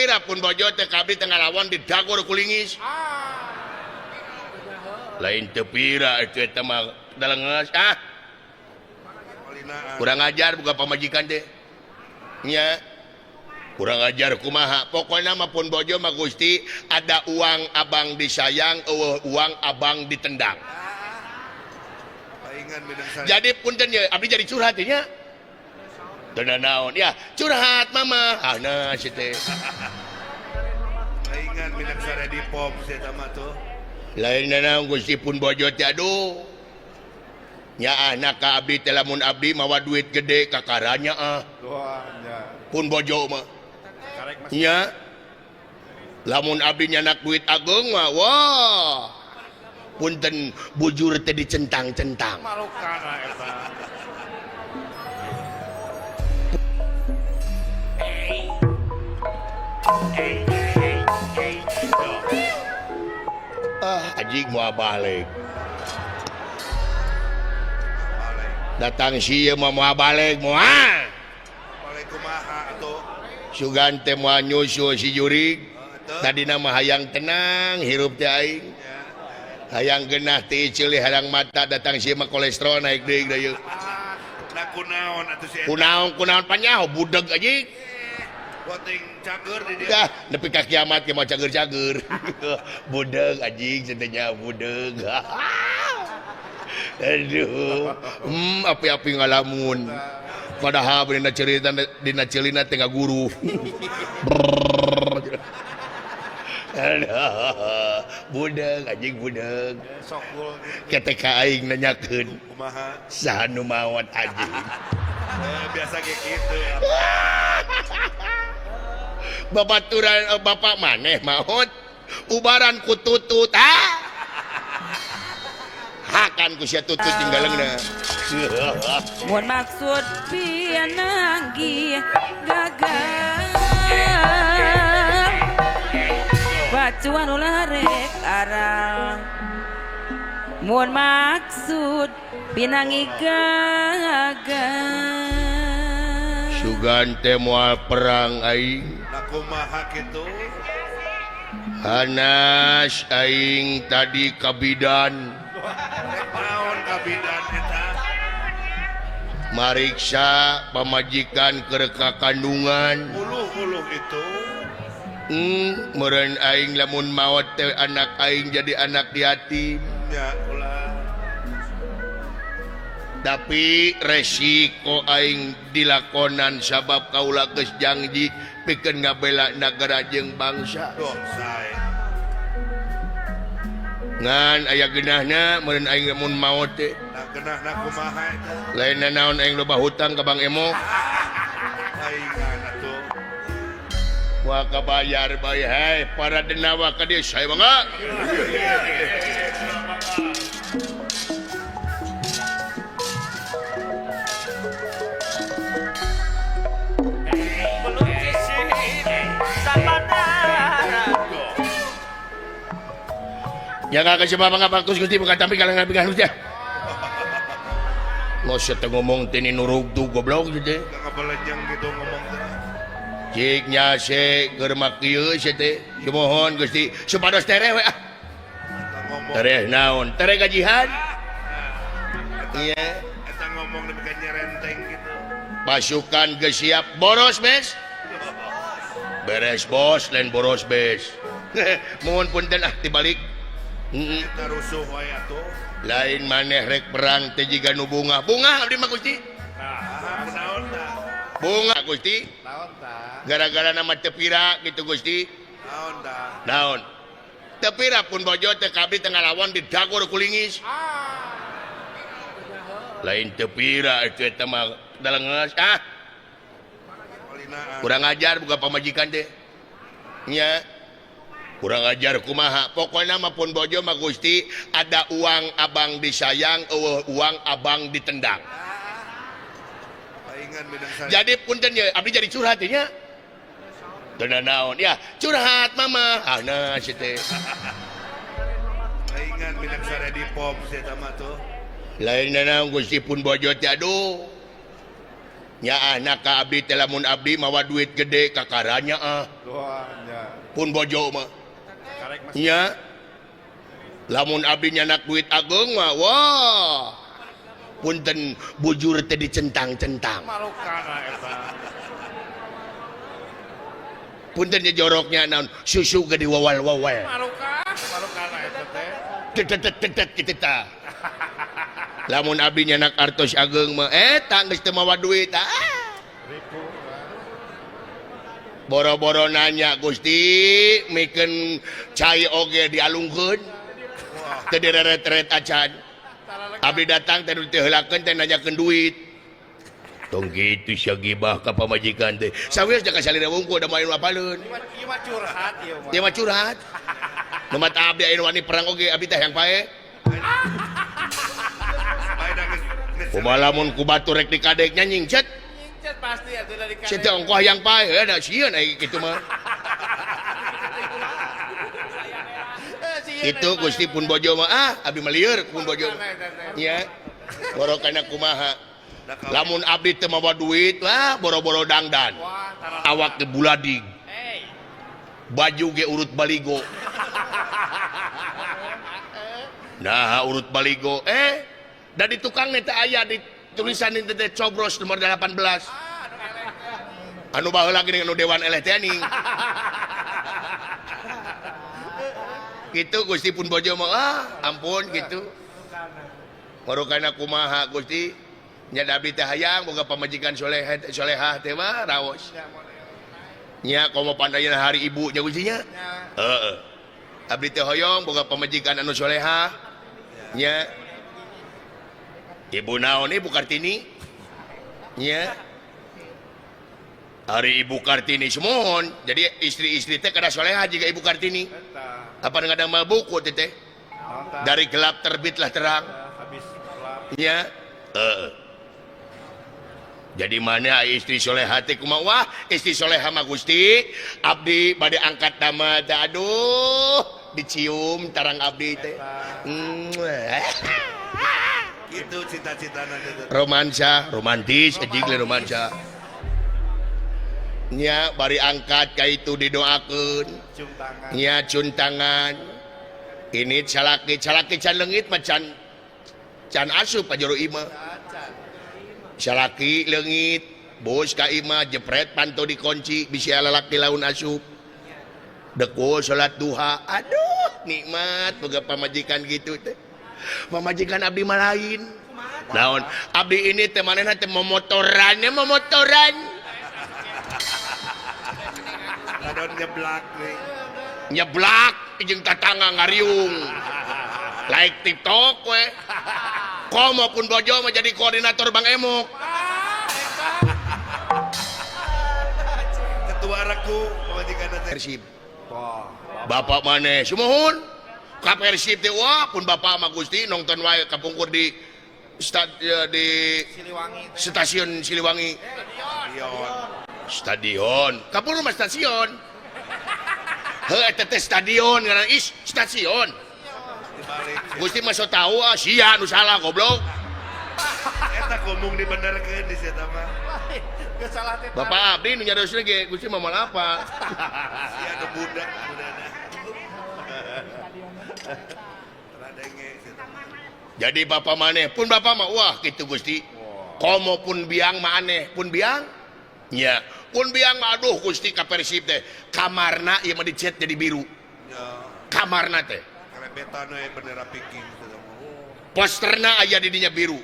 Tepira pun bojo teh ka abdi teh ngalawan didagor ku lingis. Lain tepira itu eta mah dalengeus ah. Kurang ajar buka pamajikan teh. Nya. Kurang ajar kumaha. Pokoknya mah pun bojo mah Gusti, ada uang abang disayang, eueuh uang abang ditendang. Jadi punten ya, abdi jadi curhat nya. Teu naon ya, curhat mama. Ah nah si teh. Paingan minang sare di pom si eta mah tuh. Lain naon Gusti pun bojo teh aduh. Nya anak ka abdi teh lamun abdi mawa duit gede kakaranya ah. Wah nya. Pun bojo mah. Nya. Lamun abdi nyanak duit ageung mah wah. Punten bujur teh dicentang-centang. Marukana eta. Ah, anjing moal balik. Datang sieu mah moal balik moal. Balik kumaha atuh? Sugan teh moal nyusul si jurig. Tadina mah hayang tenang hirup teh aing. Hayang genah teh ceuli hayang mata datang sieu mah kolesterol naik deui da ieu. Nah kunaon atuh si eta? Kunaon kunaon panyaho budeg anjing. Poting cager di dieu. Dah nepi ka kiamat ge moal cager-cager. Budeg anjing cenah budeg. Aduh, api-api ngalamun. Padahal dina cerita dina ceulina teh ngaguru. Aduh, budeg anjing budeg. Sokul. Ketek ka aing nanyakeun. Kumaha? Saha nu maot anjing? Biasa ge kitu. Babaturan bapak maneh maot ubaran ku tutut ah. Hakan ku sia tutut jeung galeungna. Mun maksud piananggi gagal pacuan ulah rek aral. Mun maksud pinangi gagal sugan teh moal perang aing. Nah kumaha kitu? Hanas aing tadi kabidan. Naon kabidan eta? Mariksa pamajikan keur ka kandungan. Uluh-uluh itu. Meureun aing lamun maot teh anak aing jadi anak yatim. Ya ulah. Tapi resiko aing dilakonan sabab kaula geus janji pikeun ngabela nagara jeung bangsa. Duh, sae. Ngan aya geunahna meureun aing lamun maot teh. Nah geunahna kumaha eta? Lain naon aing loba hutang ka Bang Emo. Paingan atuh. Wah kabayar bae hei para denawa ka dieu sae mangga. Ya ka sebab apa Gusti bukan tapi kalau nggak pegang ya. Nggak usah ngomong tini nurug tuh goblok gitu. Nggak belenyang gitu ngomong teh. Cik nyase keur mah kieu sia teh. Sumuhun Gusti supados tereh we ah. Tereh naon? Tereh gajihan. Iya. Eta ngomong nepi ka nyerenteng gitu. Pasukan geus siap boros bes. Beres bos lain boros bes. Mohon punten ah dibalik. Eta rusuh wae atuh. Lain maneh rek perang teh jiga nu bunga. Bunga abdi mah Gusti. Nah, naon tah? Bunga Gusti. Naon tah? Gara-gara nama teu pira gitu Gusti. Naon tah? Naon? Teu pira pun bojo teh ka abdi teh ngalawan didagor ku lingis. Lain teu pira itu eta mah dalengeus ah. Kurang ajar buka pamajikan teh. Nya. Kurang ajar kumaha. Pokoknya mah pun bojo mah Gusti, ada uang abang disayang, eueuh uang abang ditendang. Jadi punten ya, abdi jadi curhat nya. Teu naon ya, curhat mama. Ah nah si teh. Paingan minang sare di pom si eta mah tuh. Lain naon Gusti pun bojo teh aduh. Nyaah ka abdi teh lamun abdi mawa duit gede kakaranya ah. Pun bojo mah. Nya. Lamun abdi nyanak duit ageung mah wah. Punten bujur teh dicentang-centang. Punten nya joroknya naon susu ge diwawal-wawal. Malukana eta teh. Tetet kitu tah. Lamun abdi nyanak artos ageung mah eta geus teu mawa duit ah. Boro-boro nanya Gusti mikeun cai oge dialungkeun. Teu direret-eret acan. Abdi datang teh teu heulakeun teh nanyakeun duit. Tong kitu sia gibah ka pamajikan teh. Sawios da ka salira wungkul da main apaleun. Ieu mah curhat ieu mah. Ieu mah curhat. Nu mata abdi aya nu wani perang oge abdi teh hayang pae. Kumaha lamun ku batur rek dikadek nya nyingcet. Nyingcet pasti atuh da dikadek. Sia teh ongkoh hayang pae da sieun ai kitu mah. Itu Gusti pun bojo mah ah abdi mah lieur pun bojo. Nya. Borokana kumaha. Lamun abdi teu mawa duit wah boro-boro dangdan. Awak ge buladig. Baju ge urut baligo. Nah urut baligo da di tukang teh aya di tulisan teh cobros nomor 18. Anu baheula geuning anu dewan eleh teh ning. Gitu Gusti pun bojo mah ah ampun gitu. Marukana kumaha Gusti nya da abdi teh hayang boga pamajikan soleh solehah teh mah raos. Nya komo pandayana hari ibu nya Gusti nya. Heeh. Abdi teh hoyong boga pamajikan anu solehah. Nya. Ibu naon Ibu Kartini? Nya. Hari Ibu Kartini semohon. Jadi istri-istri teh kada solehah jiga Ibu Kartini. Apa ngadamel buku teh teh? Dari gelap terbitlah terang. Nya. Heeh. Jadi mana istri soleha teh kumaha? Wah, istri soleha mah Gusti, abdi bade angkat nama teh aduh, dicium tarang abdi teh. Itu cita-citana teh. Romansa, romantis, ejig le romansa. Nya bari angkat ka itu didoakeun. Cium tangan. Nya cium tangan. Ini calaki, calaki can leungit mah can can asup ka jero imah. Salaki leungit, bos ka imah jepret panto dikunci bisi lalaki laun asup. Dekul salat duha. Aduh, nikmat boga pamajikan gitu teh. Pamajikan abdi mah lain. Naon? Abdi ini teh manehna teh momotoran, momotoran. Ladon nyeblak deui. Nyeblak jeung tatangga ngariung. Like TikTok we. Komo pun bojo mah jadi koordinator Bang Emok. Ketua reku pamajikan teh. Persib. Bapak maneh sumuhun. Ka Persib teh wah pun bapak mah Gusti nonton wae kapungkur di di Siliwangi. Stasiun Siliwangi. Stadion. Stadion. Kapungkur mah stasiun. Heuh eta teh stadion ngaran is stasiun. Gusti mah so tahu ah sia nu salah goblok. Eta ngomong dibenerkeun di sia mah. Geus salah teh. Bapak abdi nu nyariosna ge Gusti mah moal apa. Sia nu budak budana. Jadi bapak maneh pun bapak mah wah kitu Gusti. Komo pun biang mah aneh pun biang. Nya, pun biang mah aduh Gusti ka Persib teh. Kamarna ieu mah dicet jadi biru. Kamarna teh. Kerebetan we bendera Viking. Posterna aya di dinya biru.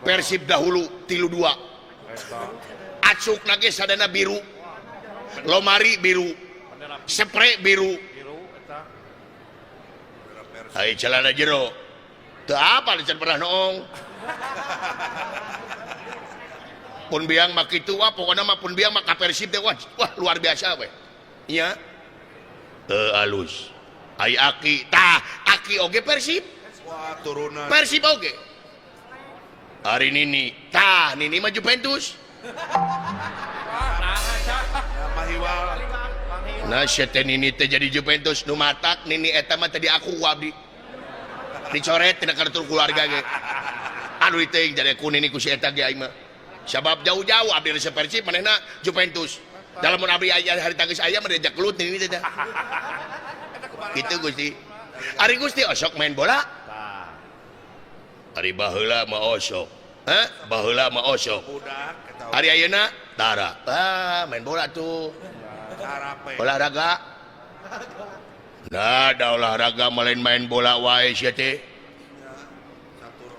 Persib dahulu 3-2. Acukna ge sadana biru. Lomari biru. Spray biru. Ai celana jero. Teu apa can pernah noong. Pun biang mah kitu wah pokona mah pun biang mah ka Persib teh wah, wah luar biasa we. Nya. Teu alus. Ai aki tah aki oge Persib. Wah turunan. Persib oge. Hari Nini tah Nini mah Juventus. Nah sia teh Nini teh jadi Juventus nu matak Nini eta mah tadi aku abdi. Dicoret tina kartu keluarga ge. Aduh teuing jadi ku Nini ku si eta ge aing mah. Sabab jauh-jauh abdi resep Persib manehna Juventus. Dalam mun abdi aya hari tangis aya mah diajak gelut ini teh. Kitu Gusti. Ari Gusti osok main bola? Ari baheula mah osok. Hah? Baheula mah osok. Ari ayeuna tara. Ah, main bola tuh. Olahraga. Nah, da olahraga main main bola wae sia teh.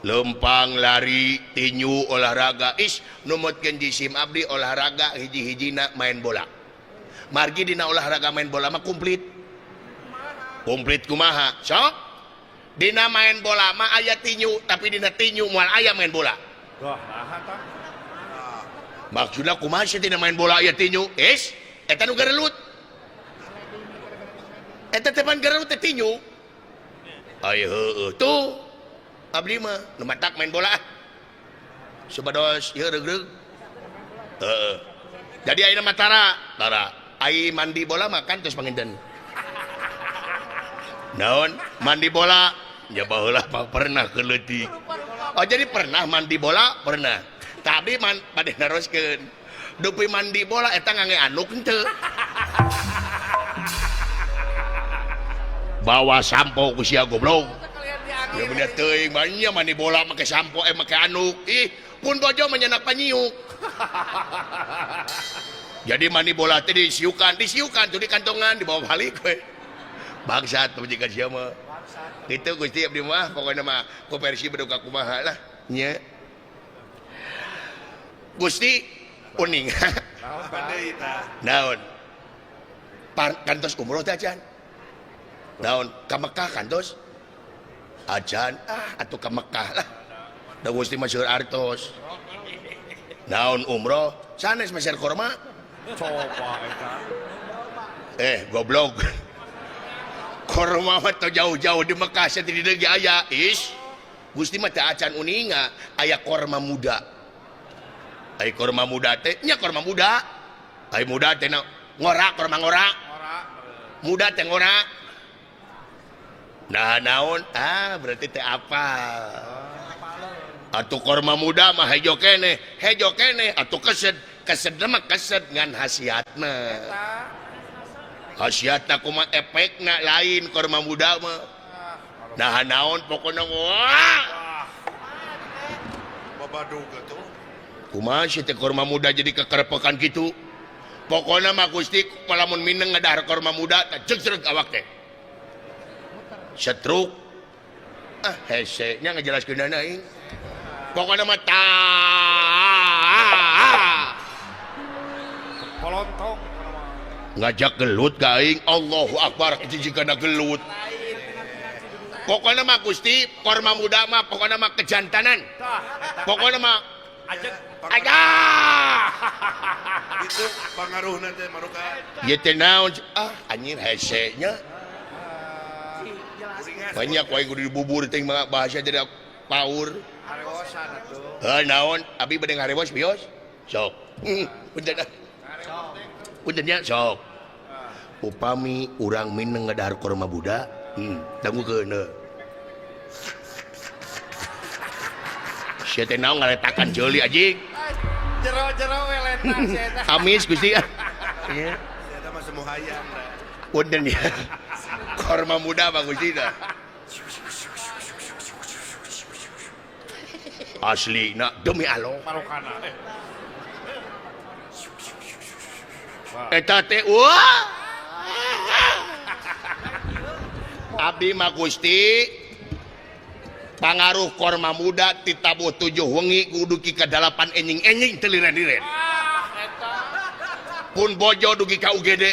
Lempang lari tinju olahraga is numutkeun jisim abdi olahraga hiji-hijina main bola. Margi dina olahraga main bola mah komplit. Komplit kumaha? Sok dina main bola mah aya tinju, tapi dina tinju moal aya main bola. Maksudna kumaha sih dina main bola aya tinju? Is eta nu gerelut. Eta teh pan gerelut teh tinju. Ai heueuh tuh. Abdi mah nu matak main bola ah. Supados ieu reugreug. Heeh. Jadi ayeuna mah tara, tara. Ai mandi bola mah kan tos panginten. Naon? Mandi bola nya baheula mah pernah keleutik. Oh jadi pernah mandi bola? Pernah. Tapi man bade naroskeun. Dupi mandi bola eta ngangge anduk henteu. Bawa sampo ku sia goblok. Ya bener teuing banyak mandi bola make sampo make anduk. Ih, pun bojo menyenak panyiuk. Jadi mandi bola teh disiukan, disiukan tuh di kantongan dibawa balik we. Bangsat pamajikan sia mah. Kitu Gusti abdi mah pokona mah ku versi beduka kumaha lah nya. Gusti uning. Naon? Kantos umroh teh acan. Naon? Ka Mekah kantos? Acan ah atuh ka Mekah lah. Da Gusti mah seueur artos. Naon umroh sanes meser korma. Coba eta. Goblok. Korma mah teu jauh-jauh di Mekah sia di dieu ge aya. Is Gusti mah teu acan uninga aya korma muda. Ai korma muda teh nya korma muda. Ai muda teh ngora korma ngora. Muda teh ngora. Nah naon ah berarti teh apa atuh korma muda mah hejo keneh atuh kesed kesed mah kesed ngan hasiatna hasiatna kumaha efekna lain korma muda mah nah naon pokona wah babadug atuh kumaha sih teh korma muda jadi kekerepekan kitu pokona mah Gusti lamun mineng ngadahar korma muda teh jegreg awak teh setruk ah hese nya ngajelaskeun aing pokona mah ta kolontong ngajak gelut ka aing Allahu akbar jijikana gelut pokona mah Gusti korma muda mah pokona mah kejantanan pokona mah aja itu pangaruhna teh maruka ieu teh naon ah anjir hese nya banyak wae kudu dibubur teh mah bahasa jadi paur. Harewosan atuh. Heuh naon abi bade ngarewos bios? Sok. Punten. Punten nya sok. Upami urang mineng ngadahar korma budak, dangukeun heuh. Sia teh naon ngaletakan jeuli anjing. Jero-jero we letak sia eta. Amis Gusti ah. Nya. Sia eta mah semu hayam. Punten ya. Korma muda mah Gusti dah. Asli nak demi Allah. Marokana. Eta teh wah. Abdi mah Gusti pangaruh korma muda titabuh 7 wengi kudu dugi ka 8 enjing-enjing teu liren-liren. Pun bojo dugi ka UGD.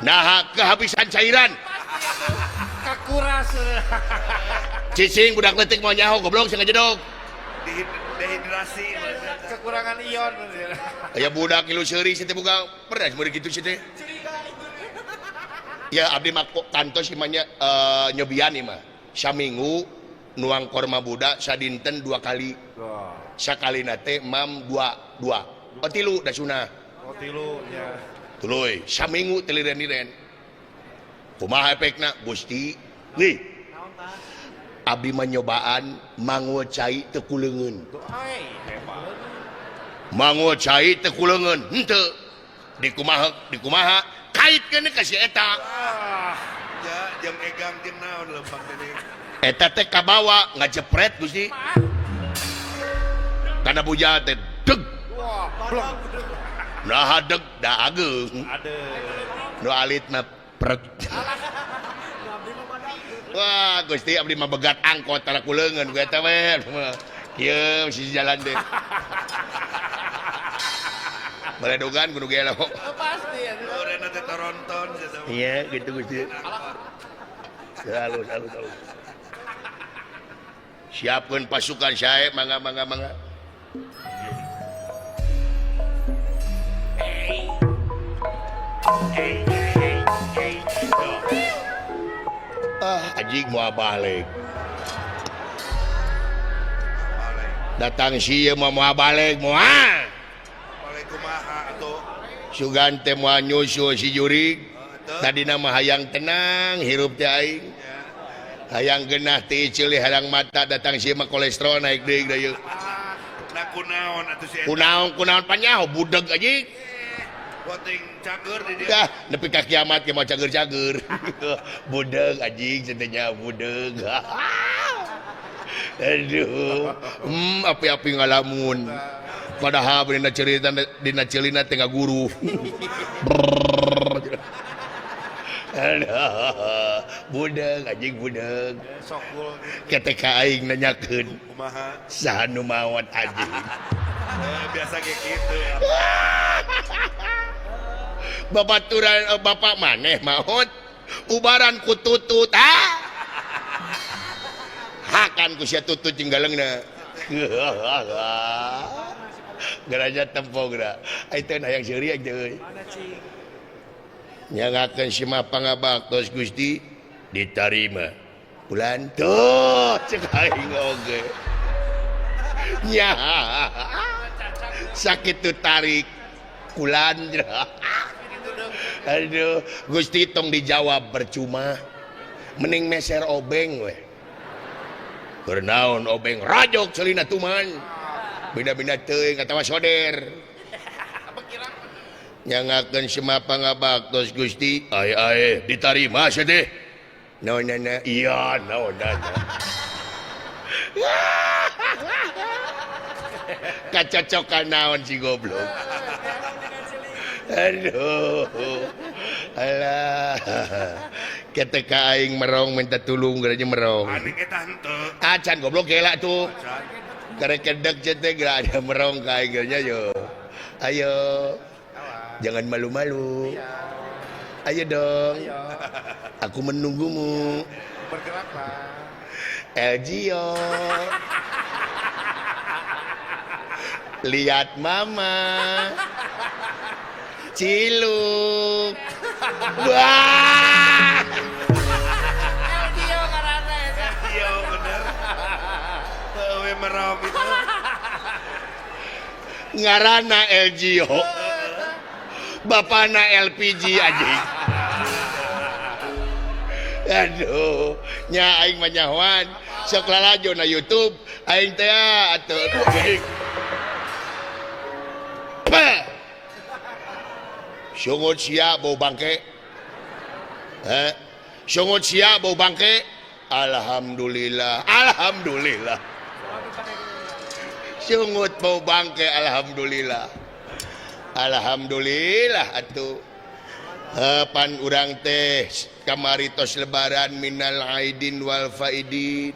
Nah kehabisan cairan. Kakuras. Cicing budak leutik mau nyaho goblok sing ngajedog. Dehidrasi. Kekurangan ion. Aya budak ngilu seuri sia teh boga pernah meuri kitu sia teh. Ya abdi mah kantos ieu mah nya nyobian ieu mah. Saminggu nuang korma budak sadinten 2 kali. Sakalina teh mam 2 2. Oh tilu da sunah. Oh tilu nya. Tuluy saminggu teu liren-liren. Kumaha efekna Gusti? Nih. Abdi mah nyobaan mangwo cai teu kuleungeun. Mangwo cai teu kuleungeun henteu. Dikumaha dikumaha kaitkeun ka si eta. Ya jeung egang jeung naon lempang teh. Eta teh kabawa ngajepret Gusti. Kana bujal teh deg. Nah deg da ageung. Nu alitna pret. Wah Gusti abdi mah begat angkot tara kuleungeun ku eta we. Kieu sisi jalan teh. Baledogan kudu gelo. Pasti ya. Urena teh toronton. Iya gitu Gusti. Halus halus halus. Siapkeun pasukan sae mangga mangga mangga. Ah anjing moal balik. Datang sieu mah moal balik moal. Balik kumaha atuh? Sugan teh moal nyusul si jurig. Tadina mah hayang tenang hirup teh aing. Hayang genah teh ceuli hayang mata datang sieu mah kolesterol naik deui da ieu. Nah kunaon atuh si eta? Kunaon kunaon panyaho budeg anjing. Poting cager di dia. Dah nepi ka kiamat ge mah cager-cager. Budeg anjing cenah budeg. Aduh, api-api ngalamun. Padahal dina cerita dina ceulina teh ngaguru. Aduh, budeg anjing budeg. Sokul. Ketika aing nanyakeun, kumaha? Saha nu maot anjing? Biasa ge kitu. Babaturan bapak maneh maot ubaran ku tutut ah. Hakan ku sia tutut jeung galeungna. Geraja tempo geura. Ai teh hayang seuri aing teh euy. Nyangakeun si mah pangabaktos Gusti ditarima. Bulan tuh cek aing oge. Nya. Sakitu tarik kulan. Aduh, Gusti tong dijawab percuma. Mending meser obeng we. Keur naon obeng rajok ceulina tuman. Beda-beda teuing atawa soder. Nyangakeun semua pangabaktos Gusti, ai ai ditarima sia teh. Naonana? Iya, naonana. Kacocokan naon si goblok. Aduh. Alah. Ketika aing merong minta tulung geranya merong. Aing eta henteu. Acan goblok gela tuh. Karek kedek teh geura ada merong ka aing geranya yo. Ayo. Jangan malu-malu. Ayo dong. Aku menunggumu. Bergeraklah. Elgio. Lihat mama. Ciluk. Wah. Elgio karana eta. Elgio bener. Heueuh merong itu. Ngaranna Elgio. Bapana LPG anjing. Aduh, nya aing mah nyahoan. Sok lalajo na YouTube aing teh atuh. Pa. Sungut sia bau bangke. Heh. Sungut sia bau bangke. Alhamdulillah. Alhamdulillah. Sungut bau bangke alhamdulillah. Alhamdulillah atuh. Pan urang teh kamari tos lebaran minal aidin wal faidin.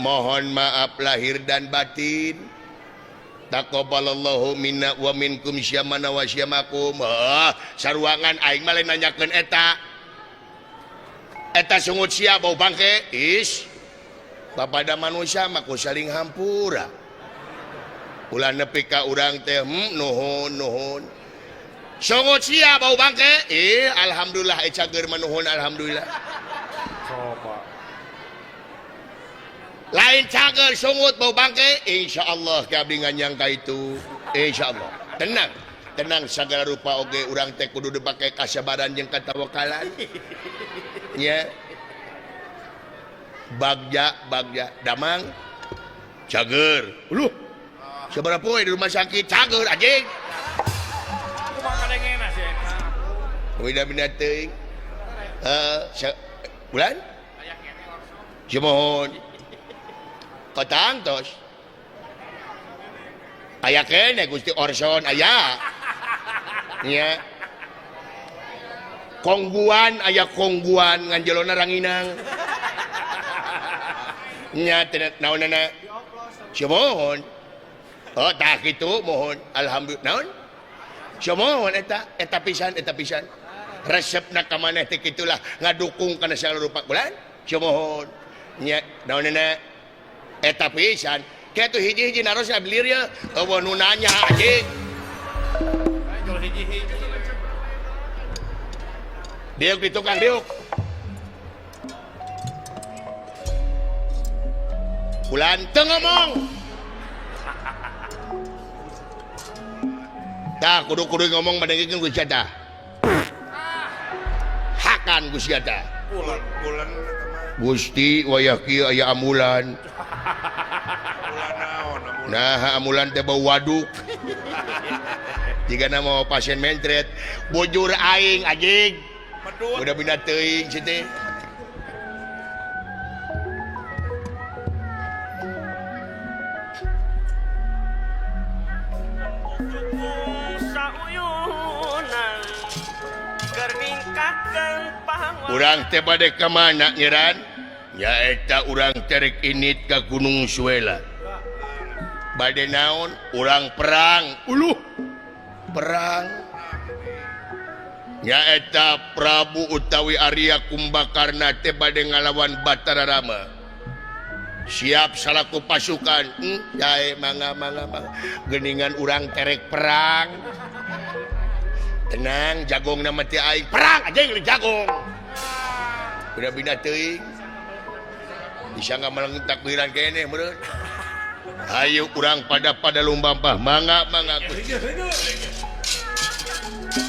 Mohon maaf lahir dan batin. Taqabbalallahu minna wa minkum syamana wa syamakum. Saruangan aing mah lain nanyakeun eta. Eta sungut sia bau bangke. Is. Bapada manusia mah ku saling hampura. Ulah nepi ka urang teh nuhun nuhun. Sungut sia bau bangke. Ih, alhamdulillah cager mah nuhun alhamdulillah. Coba. Lain cager sungut bau bangke, insyaallah ka abdi nganyang ka itu. Insyaallah. Tenang, tenang sagala rupa oge urang teh kudu dipake kasabaran jeung katawakalan. Nya. Bagja bagja damang cager. Uluh. Sabaraha poe di rumah sakit cager anjing. Kumaha kadengena sih eta. Beda-beda teuing. Heeh, bulan? Sumuhun. Kotang tos. Aya keneh Gusti Orson aya. Nya. Kongguan aya kongguan ngan jelona ranginang. Nya teu naonana. Sumuhun. Oh tah kitu mohon alhamdulillah naon? Sumuhun eta eta pisan eta pisan. Resepna ka maneh teh kitulah ngadukung kana sagala rupa bulan. Sumuhun. Nya naonana eta pisan. Kitu hiji-hiji narosna belir ye eueuh nu nanya anjing. Diuk di tukang diuk. Bulan teu ngomong. Tah kudu-kudu ngomong madengikeun ku sia tah. Hakan ku sia tah. Bulan bulan eta mah. Gusti wayah kieu aya ambulan. Ambulan naon ambulan? Nah, ambulan teh bau waduk. Jigana mau pasien mentret, bujur aing anjing. Medut. Udah bina teuing si teh. Urang teh bade ka mana nyeran? Nyaeta urang terek init ka Gunung Suela. Bade naon? Urang perang. Uluh. Perang. Nyaeta Prabu utawi Arya Kumbakarna teh bade ngalawan Batara Rama. Siap salaku pasukan. Jae mangga mangga mangga. Geuningan urang terek perang. Tenang, jagong nama teh aing. Perang anjing jagong. Udah bina teuing. Bisa nggak meleng takbiran keneh meureun. Ayo urang pada lumampah mangga mangga.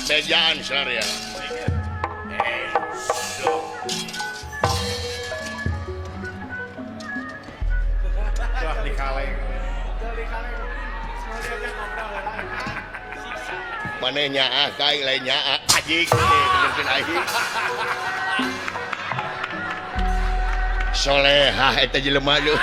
Bejaan sarya. Wah dikaleng. Maneh nyaah ka aing lain nyaah anjing benerkeun aing. Solehah eta jelema leuh.